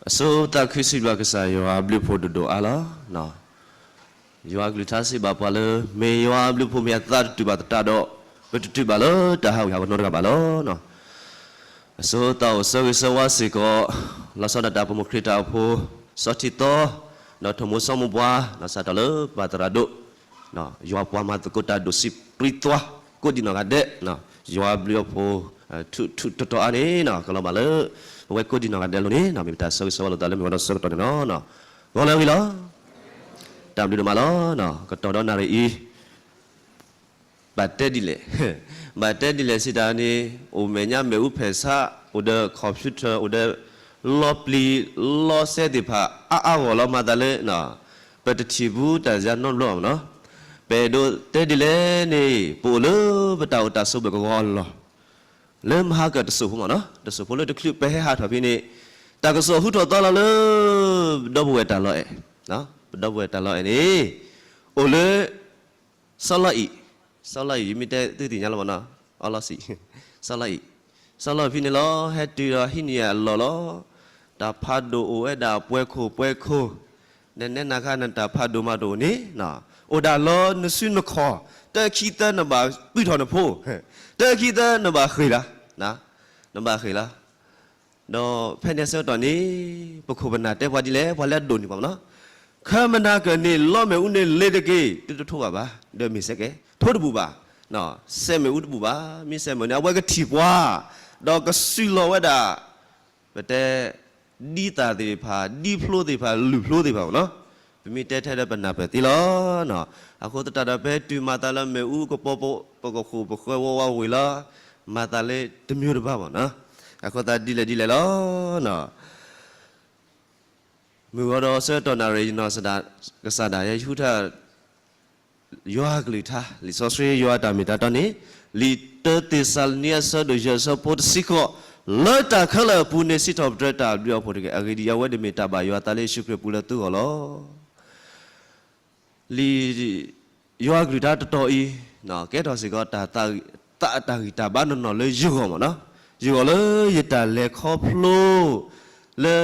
အဆိသးခုစံးဘျုးကစၢ်ယွၤအဘျုးအဖှိၣ်ဒိၣ်ဒိၣ်အါလီၤ. ယွၤအကလုၢ်ကထါစံးဘၣ်ပှၤလၢ မ့ၢ်ယွၤအဘျုးအဖှိၣ်မ့ၢ်အသးတတုာ်ဘၣ်သတးဒီး ပတတုာ်ဘၣ်လၢတၢ်ဟးဂူာ်ဟးဂီၤနီတဂၤဘၣ်လီၤ. အဆိသးအိၣ်ဆၢဂ့ၤဆၢဝါစ့ၢ်ကီး လီၤဆီဒၣ်တၢ်ပမိၢ်ခရံာ်တၢ်အိၣ်ဖှိၣ် စီၤထံသီ ဒီးထိၣ်မိၢ်စီၤမိၢ်ပှၢ် ဒီးစးထီၣ်လၢပၢ်သရၣ်ဒိၣ် ယွၤပှၤမၤသကိးတၢ်ဒိၣ်ဆံးပြံသွါ ကိးဒံးနီၢ်ဂၤဒဲး, ယွၤအဘျုးအဖှိၣ် ထူးထူးတီၤတီၤအါန့ၣ် ကလီၤဘၣ်လၢ ပဝဲကိးဒံးနီၢ်ဂၤဒဲးအလိၤန့ၣ် မ့ၢ်ပတၢ်ဆၢဂ့ၤဆၢဝါလိာ်သးလၢမုၢ်ဂီၤဒီးဆၢကတီၢ်န့ၣ်လီၤ. ဂီၤလၢအဂ့ၤလီၤ. တၢ်ဘျုးဒိၣ်မးလီၤ. ကတီၢ်ဒီးနၣ်ရံၣ်အံၤ ဘၣ်တဲဒ်လဲၣ်, ဘၣ်တဲဒ်လဲၣ်စံးတၢ်န့ၣ် အိၣ်မဲာ်ညါမ့ၣ်အူဖဲးဆး အိၣ်ဒီး computer အိၣ်ဒီး လီပျံၤလီစဲသ့ၣ်တဖၣ် အါအါဂီၢ်လီၤမၤသးလၢ ပတထံၣ်ဘူးတၢ်ယါနီတဘျီမ့ၢ်နီၤ. ပအဲၣ်ဒိးတဲဒ်လဲၣ်န့ၣ် ပအိၣ်လၢပတၢ်အိၣ်တၢ်ဆိးဘၢၣ်ကဝီၤအလီၢ် လၢမဟါကၢၣ်တစိၢ်ဖိမ့ၢ်နီၤ, တစိၢ်ဖိလၢတချုးပဟဲဟးထီၣ်ဖဲန့ၣ် တၢ်ကစီၣ်ဟူထီၣ်သီလီၤလၢ ပဒီပုၢ်ဝဲၢ်တၢ်လီၢ်အဲၣ်, ပဒီပုၢ်ဝဲၢ်တၢ်လီၢ်အဲၣ်န့ၣ် အိၣ်လၢ စီၤလီၢ်အံၣ်, စီၤလီၢ်အံၣ် ယမ့ၢ်တဲသုသ့ၣ်ညါလီၤမ့ၢ်နီၤ, အီလီၢ်စံၣ်, စီၤလီၢ်အံၣ်, စီၤလီၢ်ဖဲန့ၣ်လီၤ ဟဲတုၤဒီးဟံးန့ၢ်အလီၢ်လီၤ. တၢ်ဖးဒိၣ်အိၣ်ဝဲဒၣ်ပှဲၤခိၣ်ပှဲၤခိၣ်, နနဲနၤခါနတၢ်ဖးဒိၣ်မးတအိၣ်န့ၣ်, အိၣ်ဒၣ်လီၤနစုနခီၣ်, တခံသၢနဘၣ်ပုၢ်ထီၣ်နဖိ, တခံသၢနဘၣ်ဃ့ၢ်လီၤ, နဘၣ်ဃ့ၢ်လီၤ. ဒီးဖဲန့ၣ်အဆၢကတီၢ်န့ၣ် ပခိၣ်ပနၢ်တဲပှၤဒ်လဲၣ် ပှၤလၢအဒိၣ်န့ၢ်ပှၤမ့ၢ်နီၤ, ခီမနၤကၢၢ်န့ၣ် လီမ့ၣ်အူန့ၣ်လ့ၤတက့ၢ်, တတထိဘၣ်ဘၣ်, ဒီးမ့ၢ်စဲကဲ, ထိတဘူၣ်ဘၣ်, စဲးမ့ၣ်အူတဘူၣ်ဘၣ်, မ့ၢ်စဲးမ့ၣ်အူန့ၣ် အဝဲကထံၣ်ပှၤ, ဒီးကစုၢ်လီၤဝဲဒၣ် ပတဲ ဒ်သၣ်သ့ၣ်တဖၣ် ဒ်ဖျိသ့ၣ်တဖၣ် လုၢ်ဖျိသ့ၣ်တဖၣ်မ့ၢ်နီၤ, ပမ့ၢ်တဲထဲဒီးပနၢ်ပၢၢ်သ့လီၤ. အဃိသတးဒီး ပဟဲတုၤမၤသးလၢမ့ၣ်အူကပီၤ ပကဃိၣ်ပဃၢၤဝီဝါဝ့ၢ်လီၤ, မၤသးလၢတမံၤတဘၣ်မ့ၢ်နီၤ, အဃိသတးဒ်လဲၣ်ဒ်လဲၣ်လီၤ. မုၢ်ဂီၤဒီးဆၢကတီၢ်နၣ်ရံၣ် ယနီၢ်ကစၢ်ဒၣ်ယဲ ယဟူထၢ ယွၤကလုၢ်ကထါ လံာ်စီဆှံယွၤအတၢ်မ့ၢ်တၢ်တီန့ၣ် လံာ်တၢသ့းစၤလနံ အဆၢဒိၣ်ယဲၢ် အဆၢဖိတဆံဃိး, လၢတၢ်ခဲလၢာ်အပူၤန့ၣ် စံးထီၣ်ပတြၢၤတၢ်ဘျုးအဖှိၣ်တက့ၢ်. အဂ့ၢ်ဒ်အံၤ, အဝဲန့ၣ်မ့ၢ်တၢ်ဘၣ်ယွၤအသးလၢယ့ၣ်ၡူးခရံာ်အပူၤလၢသုဂီၢ်လီၤ. လံာ်ယွၤကလုၢ်ကထါတတီၤအံၤ ကဲထီၣ်စ့ၢ်ကီး တၢ်သးအတၢ်ဂံၢ်တၢ်ဘါနီၢ်နီၢ်လၢယဂီၢ်မ့ၢ်နီၤ, ယဂီၢ်လၢယတၢ်လဲၤခီဖျိ လၢ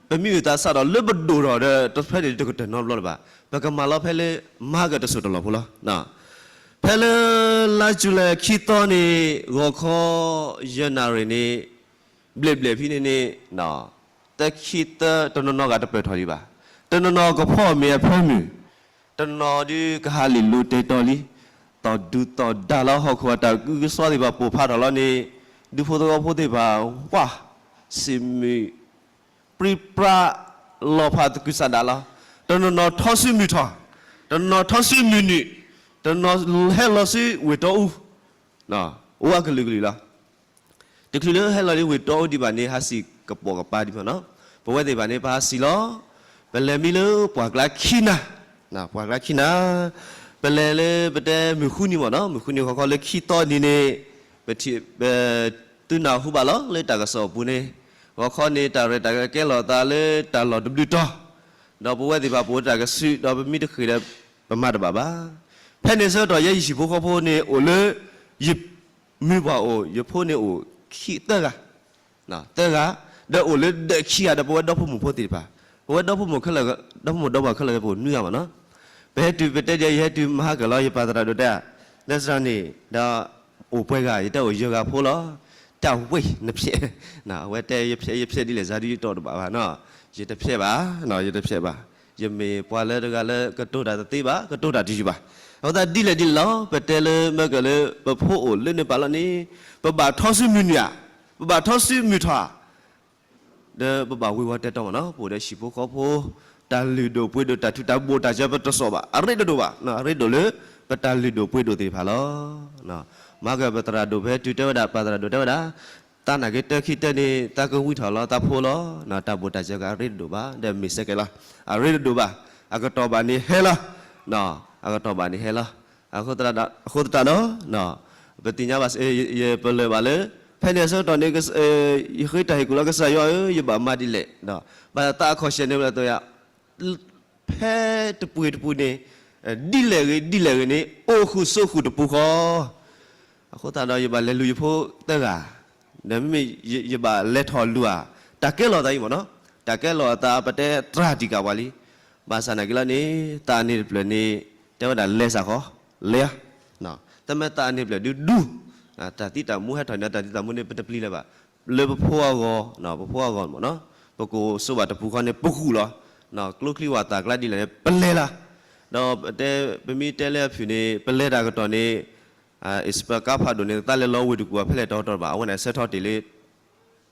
ပမ့ၢ်အုၣ်သးစးထီၣ်လၢပဒိၣ်ထီၣ်ဒီး တဖဲန့ၣ်တကတၢၢ်နီတဘျီလၢၤဘၣ်, ပကမၤလီၤဖဲလၢ မဟါကၢၣ်တစိၢ်တလီၢ်ဖိလီၤ. ဖဲလၢ လါယူၤလံခံသီန့ၣ် ဂီၤခီ ယဲၢ်နၣ်ရံၣ်န့ၣ် ဘျဲၣ်ဘျဲၣ်ဖဲန့ၣ်န့ၣ် တခံသၢတနီၤနီၤဂၤတပၢၢ်ထီၣ်ဒံးဘၣ်, တနီၤနီၤကဖီအီၣ်မ့ၤအဖၢမုၢ်, တနီၤဒုးကဟးလံာ်လိၤတဲာ်တီၤလံ, သီၣ်ဒူသီၣ်ဒါလၢဟီၣ်ခိၣ်အတၢ်ကူကစီသ့ၣ်တဖၣ်ပိာ်ဖးထီၣ်လီၤန့ၣ်, ဒူဖိသဝီဖိသ့ၣ်တဖၣ် ဝါ, စံးမုၢ် ပြံပြါ လီၤဖးသကုၤဆးဒးလီၤ, တနီၤနီၤထီဆူမုၢ်ထီၣ်, တနီၤနီၤထီဆူမုၢ်နုာ်, တနီၤနီၤဟဲလီၤဆူဝ့ၢ်တီအူ, အိၣ်အကလုာ်ကလုာ်လီၤ. တချုးလၢဟဲလီၤလၢဝ့ၢ်တီအူဒံးဘၣ်န့ၣ် ဟးစံၣ်ကပိာ်ကပၤဒံးမ့ၢ်နီၤ, ပဝဲသ့ၣ်တဖၣ်န့ၣ် ပဟးစံၣ်လီၤ. ပလဲၤမံလၢပှၢ်ကျါခံနၤ, ပှၢ်ကျါခံနၤ, ပလဲၤလၢပတဲမုၢ်ဃုနံၤမ့ၢ်နီၤ, မုၢ်ဃုနံၤဂီၤခီလၢခံသီနံၤန့ၣ် ပထံၣ် ပသုနၢ်ဟူဘၣ်လီၤလၢတၢ်ကစီၣ်အပူၤန့ၣ်, ဂီၤခီန့ၣ် တၢ်ရဲၣ်တၢ်ကျဲၤကဲလီၤသးလၢတၢ်လီၢ်တဘျုးတီၤ, ဒီးပဝဲသ့ၣ်တဖၣ်ပအိၣ်တၢ်ကစုာ် ဒီးပမ့ၢ်တဃ့ၢ်ဒီး ပမၤတဘၣ်ဘၣ်. ဖဲန့ၣ်ဆၢကတီၢ် ယဲယဟံၣ်ဖိဃီဖိန့ၣ် အိၣ်လၢ ယ မုၢ်ပှၢ်အိၣ် ယဖိန့ၣ်အိၣ်ခံသၢဂၤ, သၢဂၤ, ဒီးအိၣ်လၢဒၢးခံဂၤဒီးပဝဲဒီဖိမိၢ်ဖိသ့ၣ်တဖၣ်, ပဝဲဒီဖိမိၢ်ခဲလၢာ်, ဒီဖိမိၢ်ဒီပှၢ်ခဲလၢာ်ပအိၣ်နွံဂၤမ့ၢ်နီၤ. ပဟဲတုၤပတဲဒ် ယဟဲတုၤမဟါကၢၢ်လီၤ ယပၢ်သရၣ်ဒိၣ်တဲ, လၢစရၣ်န့ၣ် ဒီး အိၣ်ပှဲၤဂၤ ယတဲအိၣ်ယဲၢ်ဂၤဖိလီၤ. တၢ်ဝဲနဖျဲး, အဝဲတဲယဖျဲးယဖျဲးဒ်လဲၣ် စၤဒုယတီၢ်တဘၣ်ဘၣ်နီၤ, ယတဖျဲးဘၣ်, ယတဖျဲးဘၣ်. ယမ့ၢ်ပှၤလၢတဂၤလၢကတိၤတၢ်တသ့ဘၣ်, ကတိၤတၢ်တယုၢ်ဘၣ်. အဃိသတးဒ်လဲၣ်ဒ်လဲၣ်လီၤ, ပတဲလၢမ့ၢ်ကၢၢ်လၢ ပဖိအိၣ်လၢန့ၣ်ပာ်လီၤန့ၣ်, ပဘၣ်ထီဆူမုၢ်နုာ်ဧါ, ပဘၣ်ထီဆူမုၢ်ထီၣ်ဧါ ဒီးပဘၣ်ဝ့ၤဝီၤတဲာ်တီမ့ၢ်နီၤ, ပအိၣ်ဒီးဟံၣ်ဖိဃီဖိ, တၢ်လုၢ်ဒိၣ်ပှ့ၤဒိၣ် တၢ်ထူးတၢ်ဘိၣ်တၢ်စၢၤပတစိာ်ဘၣ်, အရ့တဒိၣ်ဘၣ်, အရ့ဒိၣ်လၢ ပတၢ်လုၢ်ဒိၣ်ပှ့ၤဒိၣ်သ့ၣ်တဖၣ်လီၤ. မၤကပသရၣ်ဒိၣ်ဖဲတုၤတဲဝဲဒၣ် ပၢ်သရၣ်ဒိၣ်တဲဝဲဒၣ်, သးနာ်က့တၢခံတၢန့ၣ် သးကဝံထီၣ်လီၤသးဖိလီၤ, တၢ်ဘိၣ်တၢ်စၢၤကအရ့တဒိၣ်ဘၣ်, ဒီးမ့ၢ်စဲကဲလီၤ, အရ့တဒိၣ်ဘၣ်, အကတီၢ်ဘၣ်န့ၣ်ဟဲလီၤ, အကတီၢ်ဘၣ်န့ၣ်ဟဲလီၤ. အဃိသတးဒီး ပသ့ၣ်ညါဘၣ် ယပလၢၢ်ဘၣ်လၢ ဖဲန့ၣ်အဆၢကတီၢ်န့ၣ် ယဃ့တၢ်ဟ့ၣ်ကူၣ်လၢကစၢ်ယွၤဧၢ, ယဘၣ်မၤဒ်လဲၣ်, ဘၣ်သးအခီၣ်ဆဲၣ်န့ၣ်ဝဲလၢယ ဖဲတပူၤတပူၤန့ၣ် ဒ်လဲၣ်ဂ့ၤဒ်လဲၣ်ဂ့ၤန့ၣ် အိၣ်ဃုာ်ဆိးဃုာ်တပူၤဃီ. အဃိသတးဒီး ယဘၣ်လဲၤလူၤယဖိသၢဂၤ, ဒီးမ့မ့ၢ်ယဘၣ်လဲၤထီၣ်လူၤဧါ, တၢ်ကဲလီၤသးအံၤမ့ၢ်နီၤ, တၢ်ကဲလီၤအသး ပတဲတြၢ်တံၢ်ကၣ်ပှၤလံ. ဘၣ်ဆၣ်နာ်က့လီၤန့ၣ် သးအန့ၣ်တဖျၢၣ်န့ၣ် တဲဝဲဒၣ်လဲၤစ့ၢ်ကီး, လဲၤဧါ. တမ့ၢ်သးအန့ၣ်တဖျၢၣ်ဒုဒူ, တၢ်သံတၢ်မူဟဲထီၣ်န့ၣ် တၢ်သံတၢ်မူန့ၣ် ပတပျံၤလၢၤဘၣ်. လၢပဖိအဂီၢ်, ပဖိအဂီၢ်မ့ၢ်နီၤ, ပကအိၣ်ဆိးဘၣ်တပူၤဃီန့ၣ် ပဃုာ်လီၤ. ကျိချံဝၣ်သၣ်ကျါဒ်လဲၣ်န့ၣ် ပလဲၤလီၤ. ဒီးပတဲ, ပမ့ၢ်တဲလၢအဖုၣ်န့ၣ် ပလဲၤတၢ်ကတီၢ်န့ၣ် အ့ၣ်စပၢၢ်ကါဖးဒိၣ်န့ၣ် သးလဲၤလီၤဝ့ၢ်တကူၣ်အဖဲလဲၣ်တတီၤတဘၣ်, အဝဲန့ၣ်ဆၢထီၣ်တ့ၢ်လၢ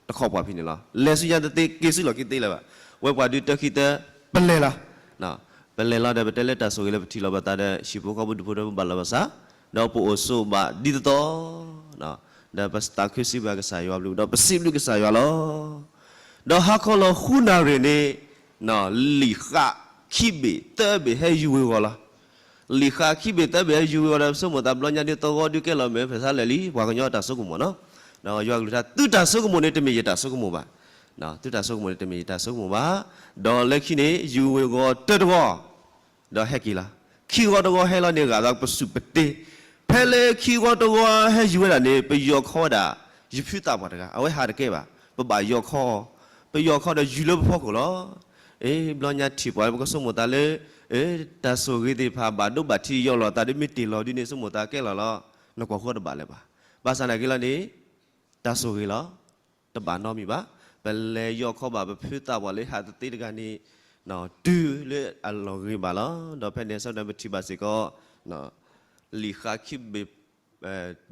တခီပှၤဖဲန့ၣ်လီၤ. လဲၤဆူညါတသ့ က့ၤဆူလီၢ်ခံသ့လၢၤဘၣ်. ဝဲပှၤဒုတၢခံသၢ ပလဲၤလီၤ. ပလဲၤလီၤဒီး ပတဲလၢတၢ်ဆိၣ်ဂ့ၤလၢပထံၣ်လိာ်ပသးဒီး ဟံၣ်ဖိဃီဖိဒူၣ်ဖိထၢဖိဘၣ်လီၤဘၣ်စး, ဒီးပအိၣ်ဆိးဘၣ်ဒ်သိးသိး, ဒီးပသးခုစံးဘျုးကစၢ်ယွၤဘျုး, ဒီးပစံးဘျုးကစၢ်ယွၤလီၤ. ဒီးဟါခီလီၤဃုနၣ်ရံၣ်န့ၣ် လံာ်ဃးခံဘ့ၣ်သၢဘ့ၣ်ဟဲယူၤဝ့ၤဝီၤလီၤ. လံာ်ဃးခံဘ့ၣ်သၢဘ့ၣ်ဟဲယူၤဝ့ၤဝီၤဒီး ပဆိကမိၣ်သးဘျီညါဒ်သိးဂီၤဒုးကဲလီၤမ့ၢ် ဖဲဆါလၢာ်လံ ပှၤကညီအတၢ်ဆိကမိၣ်မ့ၢ်နီၤ. ဒီးယွၤကလုၢ်ကထါ သုတၢ်ဆိကမိၣ်န့ၣ် တမ့ၢ်ယတၢ်ဆိကမိၣ်ဘၣ်. သုတၢ်ဆိကမိၣ်န့ၣ် တမ့ၢ်ယတၢ်ဆိကမိၣ်ဘၣ်. ဒီးလၢခံန့ၣ် ယူၤဝ့ၤဂီၤတၢတဂီၤ ဒီးဟဲက့ၤလီၤ. ခံဂီၤတဂီၤဟဲလီၤန့ၣ် ဂာ်ဒီးပစူၢ်ပတ့. ဖဲလၢခံဂီၤတဂီၤဟဲယူၤဝဲဒၣ်န့ၣ် ပယီၤခီဝဲဒၣ် ယဖုသးပှၢ်တဂၤ အဝဲဟးတကဲဘၣ်. ပဘၣ်ယီၤခီ, ပယီၤခီဒီးယူၤလၢပဖီခိၣ်လီၤ. အ့ ဘျီညါထံၣ်ပှၤလၢပကဆိကမိၣ်သးလၢ တၢ်ဆိၣ်ဂ့ၤသ့ၣ်တဖၣ် ဘၣ်ဒိဘၣ်ထံးယီၤလီၤသးဒ်မ့ၢ်တ့ၢ်လီၤဒ်န့ၣ် ဆိကမိၣ်သးကဲလီၤလီၤ. နကွၢ်ဃီတဘၣ်လၢၤဘၣ်. ဘၣ်ဆၣ်နာ်က့လီၤန့ၣ် တၢ်ဆိၣ်ဂ့ၤလီၤ. တဘၣ်နီတမံၤဘၣ်. ပလဲၤယီၤခီဘၣ်ပဖုသးပှၢ်လၢဟးတသ့တဂၤန့ၣ် တုၤလၢအလီၢ်ဂ့ၤဘၣ်လီၤ. ဒီးဖဲန့ၣ်အဆၢကတီၢ်ပထံၣ်ဘၣ်စ့ၢ်ကီး လံာ်ဃးခံဘ့ၣ်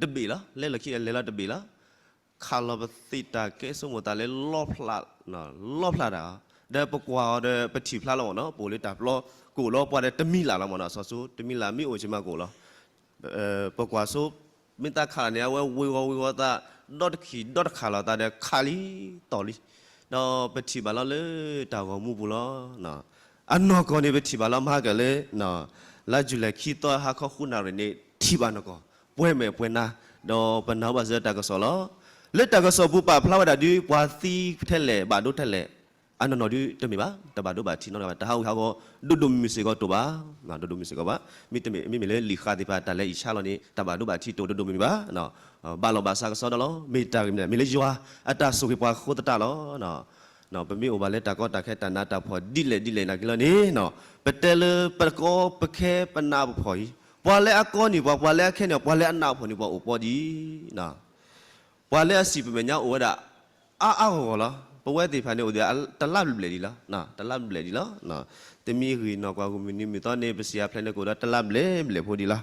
တဘ့ၣ်လီၤ. လဲၤလီၤခံလဲၤလီၤတဘ့ၣ်လီၤ. ခးလီၤပသ့ၣ်တၢ်ကဲဆိကမိၣ်သးလၢ လီဖျးတၢ်, ဒီးပကွၢ်အီၤဒီးပထံၣ်ဖျါလီၤမ့ၢ်နီၤ. ပအိၣ်လၢတၢ်ပျီကိၣ်လီၤ ပှၤဒီးတမံၤလၢ်လီၤမ့ၢ်နီၤ. စီၤစိတမံၤလၢ်မ့ၢ်အိၣ်ဆ့ၣ်မၤကိၣ်လီၤ. ပကွၢ်ဆိ မ့ၢ်သးခးလီၤန့ၣ် အဝဲဝ့ၤဝီၤဝ့ၤဝီၤသး ဒီတခံးဒီတခးလီၤသးဒီးခးလံတီၢ်လံ. ဒီးပထံၣ်ဘၣ်လီၤလၢတၢ်ဂီၤမူပူၤလီၤ. အနီၢ်ကီၢ်န့ၣ် ပထံၣ်ဘၣ်လီၤမၤကၢၢ်လၢ လါယူၤလံခံသီဟါခီဃုနၣ်ရံၣ်န့ၣ် ထံၣ်ဘၣ်နီၢ်ကီၢ် ပှဲၤမဲာ်ပှဲၤနါ, ဒီးပနာ်ဘၣ်စၢၤတၢ်ကစီၣ်လီၤ. လၢတၢ်ကစီၣ်ပူၤပာ်ဖျါဝဲဒၣ်ဒ် ပှၤသံထဲလဲၣ် ဘၣ်ဒိထဲလဲၣ် အနီၢ်နီၢ်ဒုတမ့ၢ်ဘၣ်, တဘၣ်ဒိဘၣ်ထံးနီတဂၤဘၣ်, တၢ်ဟးဂူာ်ဟးဂီၤ ဒိၣ်ဒိၣ်မုၢ်မုၢ်စ့ၢ်ကီးတအိၣ်ဘၣ်, ဒိၣ်ဒိၣ်မုၢ်စ့ၢ်ကီးဘၣ်. မ့တမ့ၢ် မ့မ့ၢ်လၢလံာ်ဃးသ့ၣ်တဖၣ် တၢ်လဲၤအံၣ်ဆါလီၤန့ၣ် တၢ်ဘၣ်ဒိဘၣ်ထံးတအိၣ်ဒိၣ်ဒိၣ်မုၢ်မုၢ်ဘၣ်. ဘၣ်လီၤဘၣ်စးကစီဒီလီၤ. မ့ၢ်တၢ်ဂ့ၢ်မနုၤလဲၣ်, မ့ၢ်လၢယွၤအတၢ်ဆိၣ်ဂ့ၤပှၤဃိသတးလီၤ. ပမ့ၢ်အိၣ်ဘၣ်လၢတၢ်ကီတၢ်ခဲတၢ်နးတၢ်ဖှီၣ်ဒ်လဲၣ်ဒ်လဲၣ်နာ်က့လီၤန့ၣ်, ပတဲလၢပကီပခဲပနးပဖှီၣ်အံၤ, ပှၤလၢအကီန့ၢ်ပှၤ ပှၤလၢအခဲန့ၢ် ပှၤလၢအနးအဖှီၣ်န့ၢ်ပှၤအိၣ်ပှီၢ်ဒံး ပှၤလၢအစံၣ်ပမဲာ်ညါအိၣ်ဝဲဒၣ် အါအါဂီၢ်ဂီၢ်လီၤ. ပဝဲသ့ၣ်တဖၣ်န့ၣ်အိၣ်ဒီးတလါဘျဲၣ်ဒံးလီၤ, တလါဘျဲၣ်ဒံးလီၤ. တမံၤဂ့ၢ်နီၢ်ကွၢ်ဂီၢ်မုၢ်နံၤမုၢ်သီန့ၣ် ပစံၣ်အါဖျဲၣ်န့ၣ်ကအိၣ်ဒီးတလါဘျဲၣ်ဘျဲၣ်ဖိဒံးလီၤ.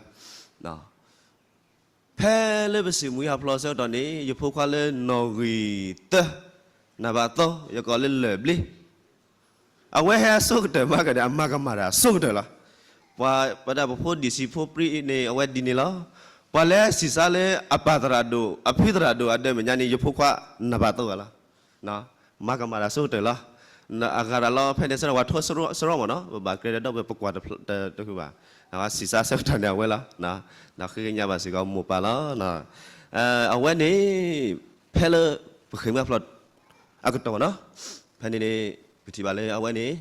ဖဲလၢပစံၣ်မှံဟးဖျိးဆၢကတီၢ်န့ၣ် ယဖိခွါလၢနီၣ်ဂံၢ်သၢ နံပါတ်သီ ယကိးလၢလၢၢ်ဘျ့ အဝဲဟဲအဆိကတၢၢ်မးကဒီး အမၤကမၣ်တၢ်အဆိကတၢၢ်လီၤ. ပှၤပဒၣ်ပဖိဒံၣ်စံးဖိပြံန့ၣ် အဝဲဒ်န့ၣ်လီၤ. ပှၤလၢအစံၣ်စါလၢအပၢ်သရၣ်ဒိၣ် အဖုသရၣ်ဒိၣ်အဒၢးမဲာ်ညါန့ၣ် ယဖိခွါ နံပါတ်သီ ဂၤလီၤ. မၤကမၣ်တၢ်အဆိကတၢၢ်လီၤ. အဂၤတၢ်လီၤ ဖဲန့ၣ်ဆၢထၢၣ်ပှၤထိဆရီမ့ၢ်နီၤ ပဘၣ်ကြၢးဒီးဒီးပကွၢ်တဃုဘၣ်. စံၣ်စါဆၢကတီၢ်န့ၣ်အဝဲလီၤ. ဒီးဃ့ကညးဘၣ်စ့ၢ်ကီးမိၢ်ပၢ်လီၤ. အဝဲန့ၣ် ဖဲလၢပဃ့ၢ်မှံဟးဖျိး အကတီၢ်မ့ၢ်နီၤ ဖဲန့ၣ်န့ၣ် ပထံၣ်ဘၣ်လၢအဝဲန့ၣ်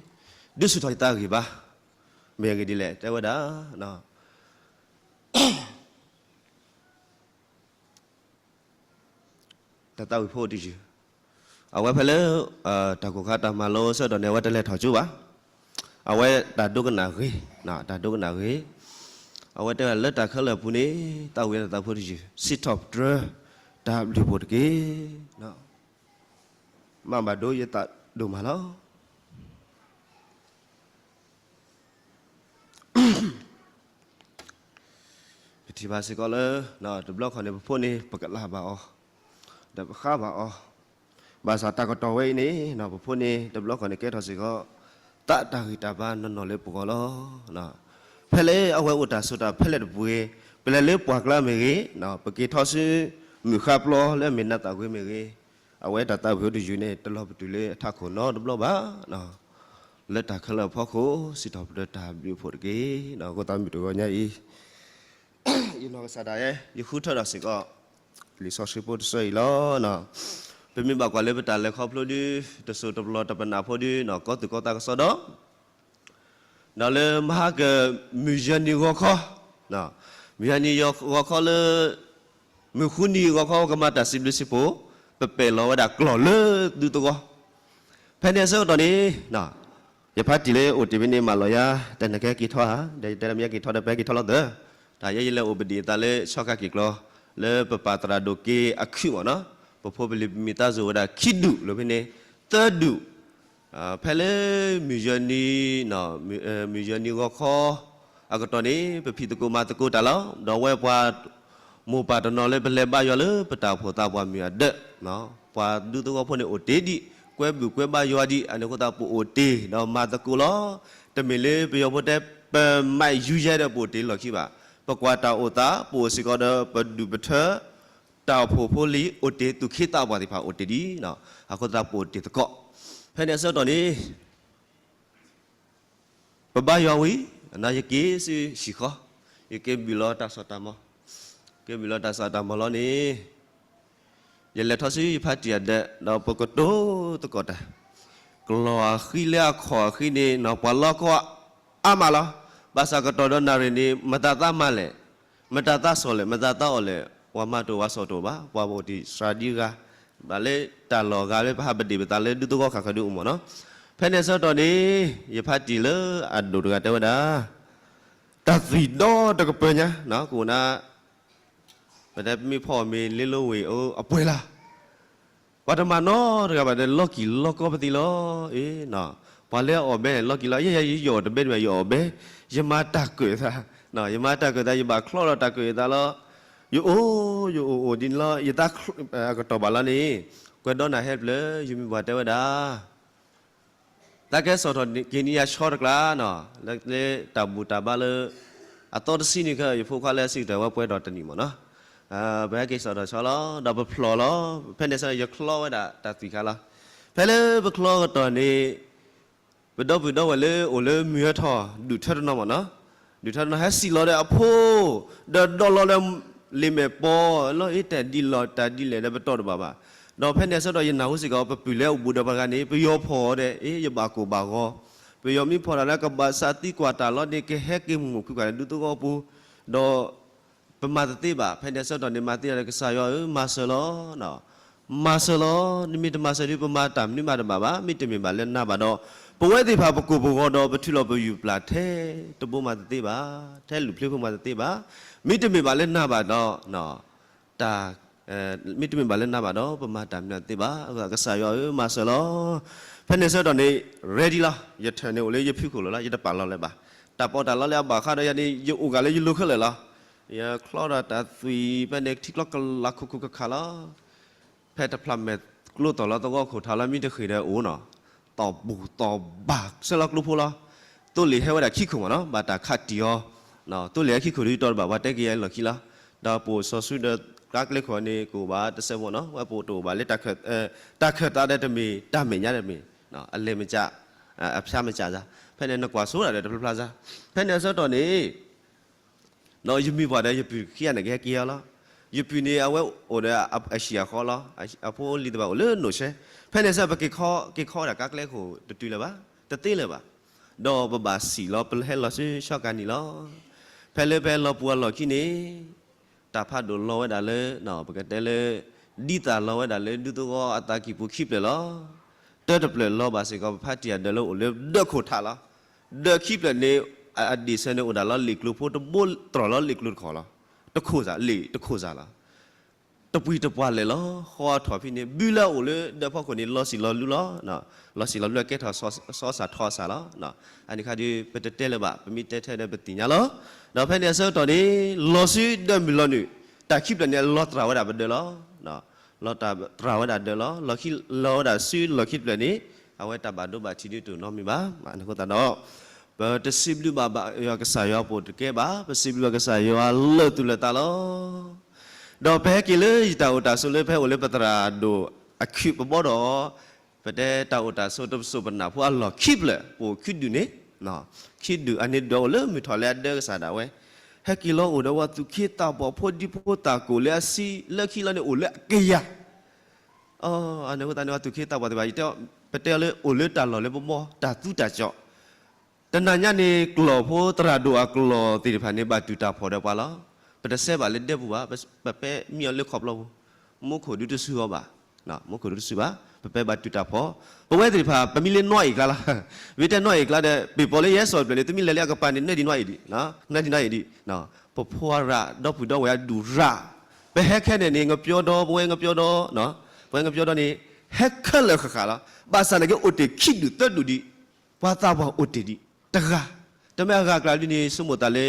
ဒုးဆူၣ်ထီၣ်ယသးဂံၢ်ဘါ မ့ၢ်အဂ့ၢ်ဒ်လဲၣ် တဲဝဲဒၣ် တၢ်သးဝံၣ်ဖိတယုၢ် အဝဲဖဲလၢ တၢ်ကိၢ်ခါတၢ်မၤလိဆၢကတီၢ်န့ၣ် အဝဲတလဲၤထီၣ်ကၠိဘၣ်. အဝဲတၢ်ဒိကနၣ်ဂ့ၤ တၢ်ဒိကနၣ်ဂ့ၤ အဝဲတဲဝဲလၢတၢ်ခဲလၢာ်အပူၤန့ၣ် သးဝံၣ်အသးဖိတယုၢ် စံးထီၣ်ပတြၢၤ တၢ်ဘျုးဖှိၣ်တက့ၢ်. မၤဘၣ်ဒိယသးဒိၣ်မးလီၤ. ပထံၣ်ဘၣ်စ့ၢ်ကီးလၢ တဘျီခီၣ်န့ၣ် ပဖိန့ၣ် ပကလၢ်ဘၣ်အီၤ ဒီးပဃါဘၣ်အီၤ ဘၣ်ဆၣ်တၢ်ကတီၢ်ဝဲအံၤန့ၣ် ပဖိန့ၣ် တဘျီခီၣ်န့ၣ် ကဲထီၣ်စ့ၢ်ကီး သးတၢ်ဂံၢ်တၢ်ဘါနီၢ်နီၢ်လၢပဂီၢ်လီၤ. ဖဲလၢအဝဲအိၣ်တၢ်ဆိးတၢ်ဖဲလဲၣ်တပူၤဂ့ၤ ပလဲၤလၢပှၢ်ကျါမ့ၢ်ဂ့ၤ ပက့ၤထီၣ်ဆူ မုၢ်ဃါပျီလၢအမ့ၢ်နးသးဝ့မ့ၢ်ဂ့ၤ အဝဲတၢ်သးဝံၣ်ဖိတယုၢ်န့ၣ် တလီၤပတုာ်လၢအထးခိၣ်နီတဘျီဘၣ်. လၢတၢ်ခဲလၢာ်အဖီခိၣ် စံးထီၣ်ပတြၢၤတၢ်ဘျုးဖှိၣ်တက့ၢ်. အဃိသတးမုၢ်တဂီၤညါအံၤ ယနီၢ်ကစၢ်ဒၣ်ယဲ ယဃုထၢထီၣ်စ့ၢ်ကီး လံာ်စီဆှံဖိတဆၢအံၤလီၤ. ပမ့ၢ်ဘၣ်ကွၢ်လၢပတၢ်လဲၤခီဖျိဒု တစိၢ်တပျီၤတပနၢ်ဖိဒု ကီၢ်သူၣ်ကီၢ်သးကစီဒီ ဒီးလၢမဟါက မုၢ်ယဲၢ်နံၤဂီၤခီ, မုၢ်ယဲၢ်နံၤဂီၤခီလၢ မုၢ်ဃုနံၤဂီၤခီ ကမၤတၢ်စံးဘျုးစံးဖှိၣ် ပပဲာ်လီၤဝဲဒၣ်ကျီၢ်လၢသုသဝီ, ဖဲန့ၣ်အဆၢကတီၢ်န့ၣ် ယဖါတံၢ်လၢအိၣ်တ့ၢ်ဖဲန့ၣ် မၤလီၤယၤ တနကဟဲက့ၤထီၣ်ဧါ, ဒီးယတဲလၢမ့ၢ်ဟဲက့ၤထီၣ်ဒီး ပဟဲက့ၤထီၣ်လီၤသၢ, တၢ်ယဲယလဲၤအိၣ်ပဒံးအသးလၢဆီၣ်ခါက့ၤကျီ လၢပပာ်သရၣ်ဒိၣ်က့ၤအခုၣ်မ့ၢ်နီၤ, ပဖိပလံၤပမံၤသးစၢ်ဝဲဒၣ်ခံဒူၣ်လၢဖဲန့ၣ် သၢဒူၣ် ဖဲလၢ မုၢ်ယဲၢ်နံၤ မုၢ်ယဲၢ်နံၤဂီၤခီ အကတီၢ်န့ၣ် ပဖံးသကိးမၤသကိးတၢ်လီၤ. ဒီးဝဲပှၤ မိၢ်ပၢ်တနီၤလၢပလဲၤဘါယွၤလၢပတၢ်အိၣ်ဖှိၣ်သးပှၢ်မုၢ်အဒၢး, ပှၤဒူသဝီဖိန့ၣ်အိၣ်တ့ၢ်ဒံး ကွဲဘူးကွဲဘါယွၤဒံး, အန့ၣ်အဃိသတး ပအိၣ်တ့ၢ်ဒီးမၤသကိးလီၤ. တမ့ၢ်လၢပယီၤဖိတဲ ပမၤယူၤယဲဒီးပအိၣ်တ့ၢ်လီၢ်ခံဘၣ်. ပကွၢ်တၢ်အိၣ်သး ပအိၣ်စ့ၢ်ကီးဒီးပဒူၣ်ပထၢ တၢ်အိၣ်ဖှိၣ်ဖိလံၤ အိၣ်တ့ၢ်သူၣ်က့သးပှၢ်သ့ၣ်တဖၣ်အိၣ်တ့ၢ်ဒံး, အဃိသတးပအိၣ်တ့ၢ်သကိး. ဖဲန့ၣ်အဆၢကတီၢ်န့ၣ် ပဘါယွၤဝံၤ ယက့ၤဆူဟံၣ်ဃီ, ယက့ၤဘုၣ်လီၤတၢ်စိတၢ်မီၤ, က့ၤဘုၣ်လီၤတၢ်စိတၢ်မီၤလီၤန့ၣ် ယလဲၤထီၣ်ဆူယဖါတံၢ်အဒၢး ဒီးပကတိၤသကိးတၢ်, ကျီၢ်အဃံလၢအခီၣ်အဃံန့ၣ် ပှၤလီကီအါမးလီၤ. ဘၣ်ဆၣ်ကတီၢ်ဒီးနၣ်ရံၣ်န့ၣ် မတၤသးမၤလဲၣ်, မတၤသးစိာ်လဲၣ်, မတၤသးအီၣ်လဲၣ်, ပှၤမၤတအိၣ်ပှၤစိာ်တအိၣ်ဘၣ်, ပှၤအိၣ်တ့ၢ်စှၤဒံးဂၤ, ဘၣ်လၢတၢ်လီၢ်ဂၤလၢပဟးပဒ့ၣ်ပသးလၢဒူသဝီဃၣ်ဃၢၤဒုအိၣ်မ့ၢ်နီၤ. ဖဲန့ၣ်အဆၢကတီၢ်န့ၣ် ယဖါတံၢ်လၢအဒိၣ်တဂၤတဲဝဲဒၣ် တၢ်သွံၣ်ဒီတကပၢၤညါ, ကအိၣ်နၤ ပတဲပမ့ၢ်ဖီအီၣ်မ့ၤလ့လိဝ့ၢ်အပှဲၤလၢ်, ပှၤတမၤနီတဂၤဘၣ်ဒီး လီၢ်ကံၢ်လီၢ်ကီပသံလီၤ. အ့ ပှၤလၢအအီၣ်ဘဲန့ၣ် လီၢ်ကံၢ်လီၢ်, ယဲယဲယအီၣ်တဘဲဒံးဘၣ် ယအီၣ်ဘဲ, ယမၤတၢ်ကၢၣ်သး, ယမၤတၢ်ကၢၣ်သး ယဘၣ်ချီဒီးတၢ်ကၢၣ်သးလီၤ. ယအိၣ် ယအိၣ်အိၣ်ဒ်န့ၣ်လီၤ ယသးအကတီၢ်ဘၣ်လီၤန့ၣ်, ကွဲဒီနၢ်ဟဲဖျၢၣ် ယမုၢ်ပှၢ်တဲဝဲဒၣ် သးကဲစိာ်ထီၣ်က့ၤန့ၢ်ယၤဆီတကျါနီၤ, လၢတၢ်ဘူၣ်တၢ်ဘါလၢ အသီတဆံန့ၣ်ခဲ ယဖိခွါလၢအစံၣ်ကတၢၢ်ဝဲပှဲၤထီၣ်တနံၣ်မ့ၢ်နီၤ, ပဟဲက့ၤစိာ်ထီၣ်ဆီလီၤ, ဒီးပဖျီၣ်လီၤ, ဖဲန့ၣ်ဆၢယချီဝဲဒၣ်တၢ်သွံၣ်ခါလီၤ. ဖဲလၢပချီကတီၢ်န့ၣ် ပဒီပုၢ်ဒီဝဲၢ်လၢအိၣ်လၢမုၢ်ဟၢထီၣ် ဒူၣ်ထၢတနီၤမ့ၢ်နီၤ, ဒူၣ်ထၢတနီၤ ဟဲစံၣ်လီၤဒီးအဖိ, ဒီးဒီလီၤဒီး လံာ်မဲာ်ပီလီၤအ့ တၢ်ဒ်လီၤတၢ်ဒ်လဲၣ်ဒီးပတီၢ်တဘၣ်ဘၣ်. ဒီးဖဲန့ၣ်အဆၢကတီၢ်ယနၢ်ဟူစ့ၢ်ကီး ပပုၢ်လၢအိၣ်ဘူးဒီးပှၤတဂၤန့ၣ် ပယီၤဖီၣ်အီၤဒီး အ့ ယဘၣ်ကိၢ်ဘၣ်ဂီၤ, ပယီၤမ့ၢ်ဖီၣ်တၢ်လၢကဘၣ်စးသံကွၢ်တၢ်လီၤန့ၣ် ကဟဲက့ၤမုၢ်မုၢ်ခုၣ်ခုၣ်န့ၣ် ဒူသဝီပူၤ, ဒီး ပမၤတသ့ဘၣ်. ဖဲန့ၣ်အဆၢကတီၢ်န့ၣ် မၤသ့ဒီးကစၢ်ယွၤဧၢ မၤစၢၤလီၤ, မၤစၢၤလီၤ, နမ့ၢ်တမၤစၢၤဒီး ပမၤတၢ်မနုၤမးတဘၣ်ဘၣ်. မ့တမ့ၢ်ဘၣ်လၢနၤဘၣ်ဒီး ပဝဲသ့ၣ်တဖၣ်ပကိၢ်ပဂီၤဒီး ပထုးလီၤပယူၢ်ပျၢ်ထဲတဘိမၤတသ့ဘၣ်, ထဲလူၢ်ဖျၢၣ်ဖိမၤတသ့ဘၣ်. မ့တမ့ၢ်ဘၣ်လၢနၤဘၣ်ဒီး တၢ် မ့တမ့ၢ်ဘၣ်လၢနၤဘၣ်ဒီး ပမၤတၢ်မနုၤတသ့ဘၣ်. ကစၢ်ယွၤဧၢ မၤစၢၤလီၤ. ဖဲန့ၣ်အဆၢကတီၢ်န့ၣ် ready လီၤ. ယထၢၣ်န့ၣ်အိၣ်လၢယဖုခိၣ်လီၤလီၤ, ယတပာ်လီၤလၢၤဘၣ်. တၢ်ပီးတၢ်လီလၢအဘၣ်ဃးဒီးယၤန့ၣ် ယအိၣ်ဂၤလၢယလိၤခဲလၢာ်လီၤ. ယချီဒီးတၢ်သွံၣ်ဖဲန့ၣ် ထံကျိကလးခိၣ်ခိၣ်ခးခးလီၤ. ဖဲတဖျးမဲာ်ကျိသီၣ်လီၤသဝီခိၣ်ထးလီၤ မ့ၢ်တဃ့ၢ်ဒီးအိၣ်နီၤ, သီၣ်ဘူၣ်သီၣ်ဘၣ်ဆဲလီၤကျိဖိလီၤ. သိလ့ၣ်ဟဲဝဲဒၣ်ခံခိၣ်မ့ၢ်နီၤ, ဘၣ်တၢ်ခးတံၢ်အီၤ, သိလ့ၣ်ဟဲခံခိၣ်ဒ်တီၤတဘၣ် ပှၤတဲက့ၤယၤလီၢ်ခံလီၤ. ဒီးပအိၣ်စီၤစုဒီးကျါကျဲခိၣ်န့ၣ် ကအိၣ်ဘၣ်တစဲးဖိနီၤ, ဝဲပအိၣ်တအိၣ်ဘၣ်လၢ တၢ်ခၢၣ်သးဒီးတမ့ၢ် တၢ်မဲာ်ညါဒီးတမ့ၢ်, အလဲၤမ့ၢ်ကၠး, အဖျါမ့ၢ်ကၠးစ့ၢ်, ဖဲန့ၣ်နကွၢ်စိဒၣ်ဒီးတဖျါဖျါစ့ၢ်. ဖဲန့ၣ်အဆၢကတီၢ်န့ၣ် ဒီးယမုၢ်ပှၢ်ဒီးယပုၢ်ခံဂၤန့ၣ် ကဟဲက့ၤအီၤလီၤ. ယပုၢ်န့ၣ် အဝဲအိၣ်ဒီးအဟံၣ်အဃီလီၤ. အဖိလံၤတဖၣ်အိၣ်လၢနိၣ်ၡဲ, ဖဲန့ၣ်ဆၢ ပက့ၤခီဒီးကါကျဲခိၣ်တတုၤလၢၤဘၣ်, တသ့လၢၤဘၣ်. ဒီးပဘၣ်စံၣ်လီၤ ပဟဲလီၤဆူဆီကါနံၤလီၤ. ဖဲလၢပဟဲလီၤပှၤအလီၢ်ခံန့ၣ် တၢ်ဖးဒိၣ်လီၤဝဲဒၣ်လၢ ပကတဲလၢ ဒ်သၣ်လီၤဝဲဒၣ်လၢဒူသဝီအသးကံၢ်ပူၤခံဖျၢၣ်လီၤ. တၢတဖျၢၣ်လီၤဘၣ်စ့ၢ်ကီး ပဖါတံၢ်အဒၢးလၢအိၣ်လၢဒၢးခိၣ်ထးလီၤ. ဒၢးခံဖျၢၣ်န့ၣ် အဒ့ၣ်ဆၢန့ၣ်အိၣ်ဒၣ်လီၤလံာ်ကျိၤဖိတဘိတြီၢ်လီၤလံာ်ကျိၤတခီလီၤ. တခိၣ်စး လံာ်တခိၣ်စးလီၤ. တပှံၤတပှၢ်လဲၣ်လီၤ. ဃီအထီၣ်ဖဲန့ၣ် ဘုလၢအအိၣ်လၢဒၢးဖီခိၣ်န့ၣ် လီၤစံၣ်လီၤလူလီၤ. လီၤစံၣ်လီၤလူအကဲထီၣ်စီၤအစၢ်ထီအစၢ်လီၤ. အန့ၣ်ခါဒီး ပတတဲလၢၤဘၣ်, ပမ့ၢ်တဲထဲဒီးပသ့ၣ်ညါလီၤ. ဒီးဖဲန့ၣ်အဆၢကတီၢ်န့ၣ် လီၤဆူဒၢးမုၢ်လီၤနုာ်, တၢ်ခံဖျၢၣ်န့ၣ် လီၤတြၢ်ဝဲဒၣ်ပဒၢးလီၤ. လီၤတြၢ်ဝဲဒၣ်ဒၢးလီၤ. လီၤခံ လီၤဝဲဒၣ်ဆူလီၢ်ခံတဖျၢၣ်န့ၣ် အဝဲတၢ်ဘၣ်ဒိဘၣ်ထံးဒ်တအိၣ်နီတမံၤဘၣ်. အဃိသတးဒီး ပတစံးဘျုးဘၣ်ဘၣ်ယွၤကစၢ်ယွၤပအိၣ်တကဲဘၣ်, ပစံးဘျုးဘၣ်ကစၢ်ယွၤလၢာ်သူၣ်လၢာ်သးလီၤ. ဒီးပဟဲက့ၤလၢယတၢ်အိၣ်တၢ်ဆိးလၢဖဲအိၣ်လၢပသရၣ်ဒိၣ်အခုၣ်ပဘီဒီး ပတဲတၢ်အိၣ်တၢ်ဆိးတစိၢ်ပနၢ်ဖိအလီၢ်ခံဖျၢၣ် ပအိၣ်ခံဒူၣ်န့ၣ်, ခံဒူၣ်အန့ၣ်ဒီးအိၣ်လၢမုၢ်ထီၣ်လၢအဒၢးကစၢ်ဒၣ်ဝဲ, ဟဲက့ၤလီၤအိၣ်ဒီးပှၤသူၣ်က့သးပှၢ်ဖိဒံဖိသၣ်ကိၣ်လၢအဆံး လၢခံလီၤန့ၣ်အိၣ်လၢအကယၤ အန့ၣ်အဃိသတးန့ၣ် ပှၤသူၣ်က့သးပှၢ်သ့ၣ်တဖၣ် ပတဲအီၤလၢအိၣ်လၢတၢ်လီၢ်လၢပဘီ တၢ်သူတၢ်ကၠီၣ်, တနၤညါန့ၣ် ကျီၢ်ဖိသရၣ်ဒိၣ်အကျီၢ်သ့ၣ်တဖၣ်န့ၣ် ဘၣ်တူၢ်တၢ်ဖှီၣ်ဒီးပှၤလီၤ. ပတဆဲးဘၣ်လၢဒဲပူၤဘၣ်, ပပဲမံအီၤလၢခီၣ်ဖျီပူၤ, မူခိၣ်ဒုတဆူအီၤဘၣ်, မူခိၣ်ဒုတဆူဘၣ်, ပဘၣ်တူၢ်တၢ်ဖှီၣ်, ပဝဲသ့ၣ်တဖၣ် ပမ့ၢ်လၢနွံအံၤကျါလီၤ, မ့ၢ်တဲနွံအံၤကျါဒီး ပ့ၤပိာ်လၢယဲစီၤပျဲၢ်န့ၣ် သုမ့ၢ်လဲၤလၢအကပၤန့ၣ် နၢဒံးနွံအံၤဒံး, နၢဒံးနွံအံၤဒံး, ပဖှီၣ်ရၣ်ဒီပုၢ်ဒီဝဲၢ်အဒူၣ်ရၣ်, ပဟဲခဲန့ၣ်န့ၣ် ငပျီဒီ ပဝဲငပျီဒီ, ပဝဲငပျီဒီန့ၣ် ဟဲခဲလၢာ်ဃၣ်ဃၣ်လီၤ. ဘၣ်ဆၣ်န့ၣ်က့အိၣ်တ့ၢ်ခံဒူၣ်သၢဒူၣ်ဒံး, ပှၤသးပှၢ်အိၣ်တ့ၢ်ဒံး, တဂၤ, တမ့ၢ်အဂၤကျါဒ်န့ၣ် ဆိကမိၣ်သးလၢ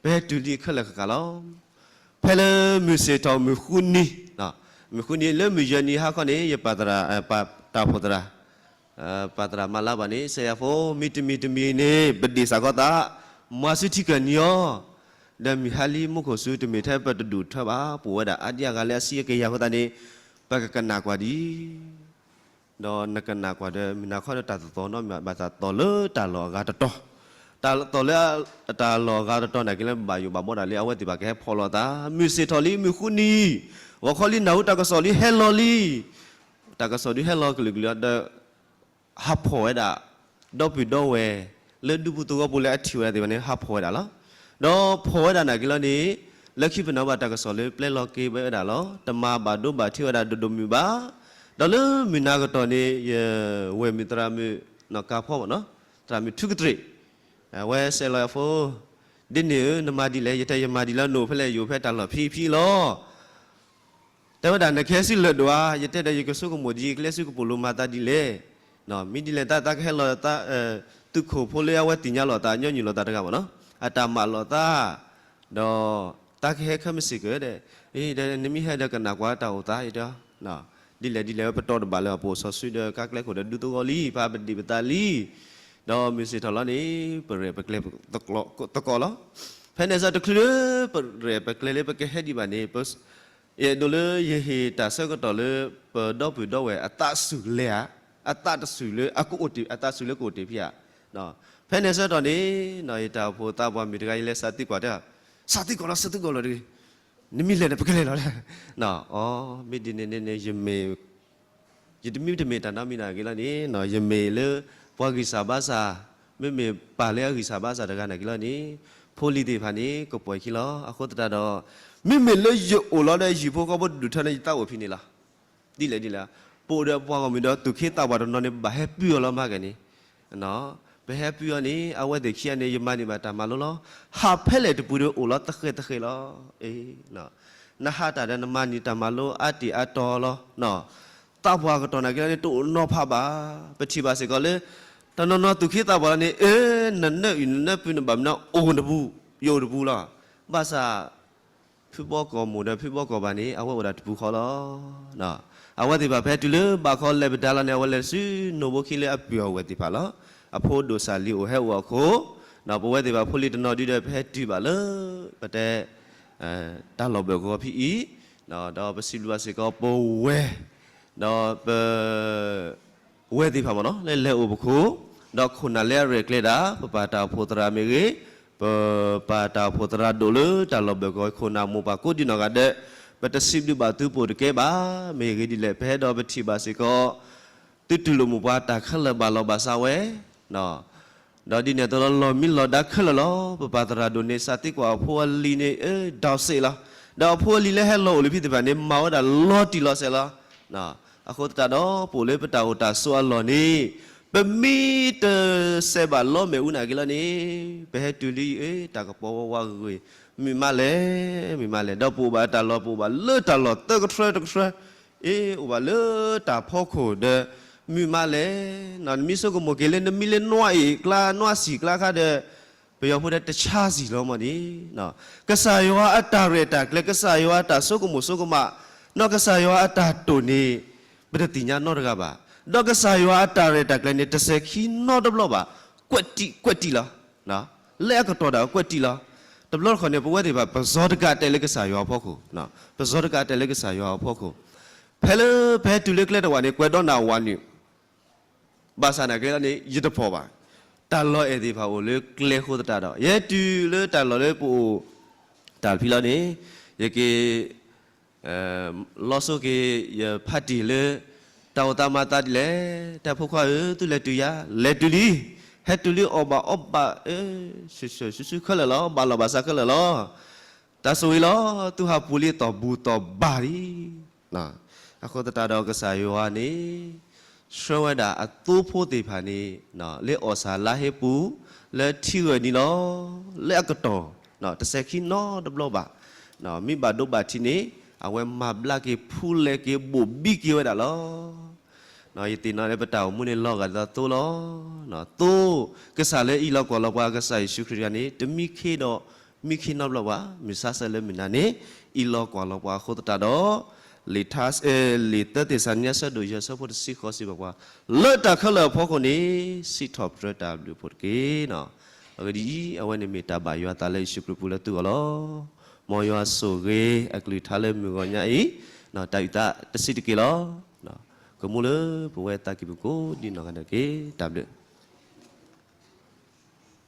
ပဟဲတုၤလံခဲလၢာ်ဃၣ်ဃၣ်လီၤ. ဖဲလၢမုၢ်ဆ့ၣ်ထီၣ်မုၢ်ဃုနံၤ, မုၢ်ဃုနံၤလၢမုၢ်ယဲၢ်နံၤဟါခီန့ၣ် ယပာ်သရၣ်, ပာ်တၢ်အိၣ်ဖှိၣ်သရၣ်, ပာ်သရၣ်မၤလါဘၣ်န့ၣ် စဲယၤဖိ မ့ၢ်တမံၤတမံၤန့ၣ် ပဒ့ၣ်စၢ်ခီသး, မၤဆူထံကၢၢ်နံၤအီၤ, ဒီးမုၢ်ဟါလံမူခိၣ်စူၤတမ့ၢ်ထဲပတဒူၣ်ထၢဘၣ်, ပအိၣ်ဝဲဒၣ်အါဒံအါဂၤလၢအဆံးအကယၤအဃိသတးန့ၣ် ပကကနၣ်ကွၢ်ဒံး ဒီးနကနၣ်ကွၢ်ဒီး မုၢ်နၤခီဒီးတၢ်တသီၣ်နီတမံၤဘၣ်, ဘၣ်သးသီၣ်လၢတၢ်လီၢ်အဂၤတတီၤ, တၢ်သီၣ်လၢတၢ်လီၢ်အဂၤတတီၤန့ၣ်က့လၢ ဘၣ်ယိၣ်ဘၣ်ဘီဒၣ်လံ အဝဲသ့ၣ်ဘၣ်ကဟဲဖီၣ်လိာ်သး, မုၢ်ဆ့ၣ်ထီၣ်လံမုၢ်ဃုနံၤ, ဂီၤခီလံနၢ်ဟူတၢ်ကစီၣ်လံဟဲလီၤလံ, တၢ်ကစီၣ်ဒုးဟဲလီၤကလုာ်ကလုာ်ဒီး ဟးဖီၣ်ဝဲဒၣ် ဒီပုၢ်ဒီဝဲၢ် လၢဒူပူၤသဝီပူၤလၢအထံၣ်ဝဲဒၣ်သ့ၣ်တဖၣ်န့ၣ် ဟးဖီၣ်ဝဲဒၣ်လီၤ. ဒီးဖီၣ်ဝဲဒၣ်နာ်က့လီၤန့ၣ် လၢခံပနီၣ်ဘၣ်တၢ်ကစီၣ်လၢပျဲလီၤက့ၤဝဲဒၣ်လီၤ. တမၤဘၣ်ဒိဘၣ်ထံးဝဲဒၣ်ဒိၣ်ဒိၣ်မုၢ်ဘၣ်. ဒီးလၢမုၢ်နၤကတီၢ်န့ၣ် ယဝဲၢ်မုၣ်သရၣ်မုၣ် နီၢ်ကၤဖီမ့ၢ်နီၤ သရၣ်မုၣ်ထူကတြ့ၣ် အဝဲစဲးလီၤအဖိ, ဒ်န့ၣ်ဧၢ နမၤဒ်လဲၣ်, ယတဲယမၤဒ်လဲၣ်, နအိၣ်ဖဲလဲၣ်, ယအိၣ်ဖဲတၢ်လီၢ်ဖံးဖံးလီၤ. တဲဝဲဒၣ် နကဟဲဆူလၢၢ်ဒိၣ်ဧါ, ယတဲဒီး ယကဆိကမိၣ်ဒ် ယကလဲၤဆူကပိာ်လိၤမၤသးဒ်လဲၣ်. မ့ၢ်ဒ်လဲၣ် တၢ် တၢ်ကဟဲလီၤ သုးခိၣ်ဖိလၢအဝဲသ့ၣ်ညါလိာ်သး ညီနုၢ်လိာ်သးတဂၤမ့ၢ်နီၤ, အတၢ်မၤလိာ်သး, ဒီး တၢ်ကဟဲခဲမုၢ်ဆ့ၣ်ကီးဒီး, အ့ ဒီးနမ့ၢ်ဟဲဒီးကနၣ်ကွၢ်တၢ်အိၣ်သးအံၤဒီး ဒ်လဲၣ်ဒ်လဲၣ် ပတီၢ်တဘၣ်လၢအပိာ်စီဆှံဒီး ကါကျဲခိၣ်ဒီးဒူသဝီလံ, ပာ်ပဒ့ၣ်ပသးလံ. ဒီးမုၢ်ဆ့ၣ်ထီၣ်လီၤန့ၣ် ပရဲၣ်ပကျဲၤသကိးလီၤ. ဖဲန့ၣ်စ့ၢ်တချုးလၢ ပရဲၣ်ပကျဲၤလၢပကဟဲဒံးဘၣ်န့ၣ် အဲၣ်ဒိးလၢယဟ့ၣ်တၢ်ဆၢကတီၢ်လၢ ပဒီပုၢ်ဒီဝဲၢ်အသးစူၤလဲၤဧါ, အသးတစူၤလၢအကအိၣ်တ့ၢ်, အသးစူၤလၢကအိၣ်တ့ၢ်ဖံဧါ. ဖဲန့ၣ်ဆၢကတီၢ်န့ၣ် ယတၢ်အိၣ်ဖှိၣ်သးပှၢ်မုၣ်တဂၤ ယလဲၤစးသံကွၢ်တဲ, စးသံကွၢ်လီၤ စးသံကွၢ်လီၤတဂ့ၤ, နမ့ၢ်လဲၤဒီးပကလဲၤလီၤ. အီ မ့ၢ်ဒ်န့ၣ်န့ၣ် ယမ့ၢ် ယတမ့ၢ်တမ့ၢ်တၢ်နီတမံၤနာ်က့လီၤန့ၣ် ယမ့ၢ်လၢ ပှၤဂံၢ်စၢ်ဘါစၢ်, မ့မ့ၢ်ပၢ်လၢအဂံၢ်စၢ်ဘါစၢ်တဂၤနာ်က့လီၤန့ၣ် ဖိလံၤသ့ၣ်တဖၣ်န့ၣ် ကပှဲၤခံလီၤ. အဃိသတးဒီး မ့မ့ၢ်လၢယအိၣ်လီၤဒီး ယဟံၣ်ဖိဃီဖိတဒူၣ်ထၢန့ၣ် ယသးအိၣ်ဖဲန့ၣ်လီၤ. ဒ်လဲၣ်ဒ်လဲၣ်, ပအိၣ်ဒီးပှၤဂီၢ်မုၢ်ဒီးသူၣ်က့သးပှၢ်တနီၤန့ၣ် ပဘၣ်ဟဲပုၢ်အီၤလီၤမးကဲန့ၣ် ပဟဲပုၢ်အီၤန့ၣ် အဝဲသ့ၣ်ခံဂၤန့ၣ် ယမၤန့ၢ်ဘၣ်တၢ်မၤလိလီၤ. ဟးဖဲလဲၣ်တပူၤဒီးအိၣ်လီၤသဃဲးသဃဲးလီၤ. အ့ နဟးတၢ်ဒီးနမၤန့ၢ်တၢ်မၤလိအါတ့ၢ်အါတီၤလီၤ. သးပှၢ်ကတီၢ်နာ်က့လီၤန့ၣ် တအိၣ်နီၤဖးဘၣ်. ပထံၣ်ဘၣ်စ့ၢ်ကီးလၢ တနီၤနီၤသူၣ်က့သးပှၢ်လီၤန့ၣ် အ့ နနၢအုၣ်နနၢပူၤန့ၣ်ဘၣ်မနုၤ အိၣ်တပူၤ, ယအိၣ်တပူၤလီၤ. ဘၣ်ဆၣ် ဖုဘီကီၢ်မိၢ်ဒီးဖုဘီကီၢ်ပၢ်န့ၣ် အဝဲအိၣ်ဒၣ်တပူၤဃီလီၤ. အဝဲသ့ၣ်တဖၣ်ဖဲတုၤလၢဘၣ်ခီလဲၤပဒါလီၤန့ၣ် အဝဲလဲၤဆူနိၣ်ဘိခံလၢအပုၢ်အဝဲၢ်သ့ၣ်တဖၣ်လီၤ. အဖိဒိၣ်စၢ်လံၤအိၣ်ဟဲအိၣ်အခိၣ်, ပဝဲသ့ၣ်တဖၣ်ဖိလံၤတနီၤဒုဒီး ပဟဲတုၤဘၣ်လၢ ပတဲ တၢ်လီၢ်ဘၢၣ်ဂီၤဖံးအံၤ, ဒီးပစံးဘျုးဘၣ်စ့ၢ်ကီးပဝဲၢ်, ဒီးပ ဝဲၢ်သ့ၣ်တဖၣ်မ့ၢ်နီၤ လၢလဲၤအိၣ်ပခိၣ်, ဒီးခိၣ်နၢ်လၢအရဲၣ်ကျဲၤဒၣ် ပပၢ်တၢ်အိၣ်ဖှိၣ်သရၣ်မ့ၢ်ဂ့ၤ, ပပၢ်တၢ်အိၣ်ဖှိၣ်သရၣ်ဒိၣ်လၢတၢ်လီၢ်ဘၢၣ်ဂီၤခိၣ်နၢ်မိၢ်ပၢ်ကိးဒံနီၢ်ဂၤဒဲး, ပတစံးဘျုးဘၣ်သုပိာ်တကဲဘၣ်. မ့ၢ်ဂ့ၤဒ်လဲၣ် ပဟဲဒီးပထံၣ်ဘၣ်စ့ၢ်ကီး သုတူၢ်လိာ်မိၢ်ပှၢ်တၢ်ခဲလၢာ်ဘၣ်လီၤဘၣ်စးဝဲ ဒီးဒ်န့ၣ်အသိးလီၤ လီၢ်မံလီၤဒါခဲလၢာ်လီၤ. ပပၢ်သရၣ်ဒိၣ်န့ၣ် စးသံကွၢ်အဖိအလံၤန့ၣ် အၢ ဒီးစ့ၢ်လီၤ. ဒီးအဖိအလံၤလၢဟဲလီၤအိၣ်လၢဖံသ့ၣ်တဖၣ်န့ၣ် မၤဝဲဒၣ်လီၤတံၢ်လီၤဆဲးလီၤ. အဃိသတးဒီး ပအိၣ်လၢပတၢ်အိၣ်တၢ်ဆိးအလီၢ်န့ၣ် ပမ့ၢ်တစဲးဘၣ်လီမဲာ်အူနာ်က့လီၤန့ၣ် ပဟဲတုၤလံ အၢ တၢ်ကပီၤဝဲဝါဂ့ၤဂ့ၤ မုာ်မးလဲၣ် မုာ်မးလဲၣ်. ဒီးပအိၣ်ဘၣ်တၢ်လီၢ် ပအိၣ်ဘၣ်လၢတၢ်လီၢ်သၢကထြၢတကထြၢ အ့ အိၣ်ဘၣ်လၢတၢ်ဖီခိၣ်ဒီး မုာ်မးလဲၣ်. နမ့ၢ်ဆိကမိၣ်က့ၤလၢနမံလၢနွံအံၤကျါ နွံဆံၣ်ကျါခါဒီး ပယီၤဖိဒီးတဆါဆံၣ်လီၤမ့ၢ်န့ၣ် ကစၢ်ယွၤအတၢ်ရဲၣ်တၢ်ကျဲၤ ကစၢ်ယွၤအတၢ်ဆိကမိၣ်ဆိကမး နီၢ်ကစၢ်ယွၤအတၢ်တိာ်န့ၣ် ပတသ့ၣ်ညါနီတဂၤဘၣ်. ဒီးကစၢ်ယွၤအတၢ်ရဲၣ်တၢ်ကျဲၤန့ၣ် တစဲၤခံနီတဘျီဘၣ်. ကွဲးတံၢ်ကွဲးတံၢ်လီၤ. လၢအကတီၢ်ဒၣ်ကွဲးတံၢ်လီၤ. တဘျီတခီၣ်န့ၣ် ပဝဲသ့ၣ်တဖၣ် ပစီတကးတဲလၢကစၢ်ယွၤအဖီခိၣ်, ပစီတကးတဲလၢကစၢ်ယွၤအဖီခိၣ်, ဖဲလၢပဟဲတုၤလၢကျဲတဝာ်န့ၣ် ကွဲးဒီးနၤဝၤနုာ် ဘၣ်ဆၣ်နာ်က့လီၤန့ၣ် ယတဖီၣ်ဘၣ်. တၢ်လီၢ်အဲၣ်သ့ၣ်တဖၣ်အိၣ်လၢကျဲဃိသတးဒီး ယဟဲတုၤလၢတၢ်လီၢ်လၢပအိၣ်တၢ်ဖံးလီၤန့ၣ် ယက့ၤ လီၤစိက့ၤ ယဖးတံၢ်လၢ တၢ်အိၣ်သးမၤသးဒ်လဲၣ်, တၢ်ဖိခွါဧၢ သုလဲၤတုၤယၤ, လဲၤတုၤလံ, ဟဲတုၤလံအီၣ်ဘၣ်အီဘၣ် ဆူၣ်ဆူၣ်ဆူၣ်ဆူၣ်ခဲလၢာ်လီၤ, ဘၣ်လီၤဘၣ်စးခဲလၢာ်လီၤ. တၢ်ဆိၣ်ဂ့ၤလီၤ, သုဟးပူၤလံအသီၣ်ဘူၣ်သီၣ်ဘါလံ. အဃိသတးဒီးကစၢ်ယွၤန့ၣ် ဆှၢဝဲဒၣ်အသိဖိသ့ၣ်တဖၣ်န့ၣ် လၢအီၣ်ဆၣ်လါဟ့ပူၤ လၢထံဂၢၢ်နံၤလီၤ. လၢအကတီၢ် တစဲးခံနီတဘျီဘၣ်, မ့ၢ်ဘၣ်ဒိဘၣ်ထံးန့ၣ် အဝဲမၤဘျါက့ၤ ဖူလဲၤက့ၤ ဘိၣ်ဘံက့ၤဝဲဒၣ်လီၤ. ယသ့ၣ်နီၣ်လၢပတၢ်အိၣ်မူန့ၣ် လီၤဂာ်ဒ်သိးသိလီၤ. သိ ကစၢ်လၢအအံးလီၤကွၢ်လီၤပှၤ ကစၢ်ယ့ၣ်ၡူးခရံာ်တဂၤန့ၣ် တမံခ့ဒီး မံခ့နီတဘျီဘၣ်, မုၢ်ဆါဆၢလၢမုၢ်နၤန့ၣ် အံးလီၤကွၢ်လီၤပှၤအဃိသတးဒီး လံာ်ထါ လံာ်သၢသ့းစၤလနံ အဆၢဒိၣ်ယဲၢ် အဆၢဖိတဆံဃိးစံးဘၣ်ပှၤ, လၢတၢ်ခဲလၢာ်အဖီခိၣ်န့ၣ် စံးထီၣ်ပတြၢၤတၢ်ဘျုးအဖှိၣ်တက့ၢ်. အဂ့ၢ်ဒ်အံၤ, အဝဲန့ၣ်မ့ၢ်တၢ်ဘၣ်ယွၤအသးလၢယ့ၣ်ၡူးခရံာ်အပူၤလၢသုဂီၢ်လီၤ. မ်ယွၤဆိၣ်ဂ့ၤ အကလုၢ်ကထါလၢမုၢ်ဂီၤညါအံၤ တၢ်အုၣ်သးတဆံးတက့ၢ်လီၤ. ကမူလၢပဝဲသးကံၢ်ပူၤကိးဒံနီၢ်ဂၤဒဲးတက့ၢ်. တၢ်ဘျုး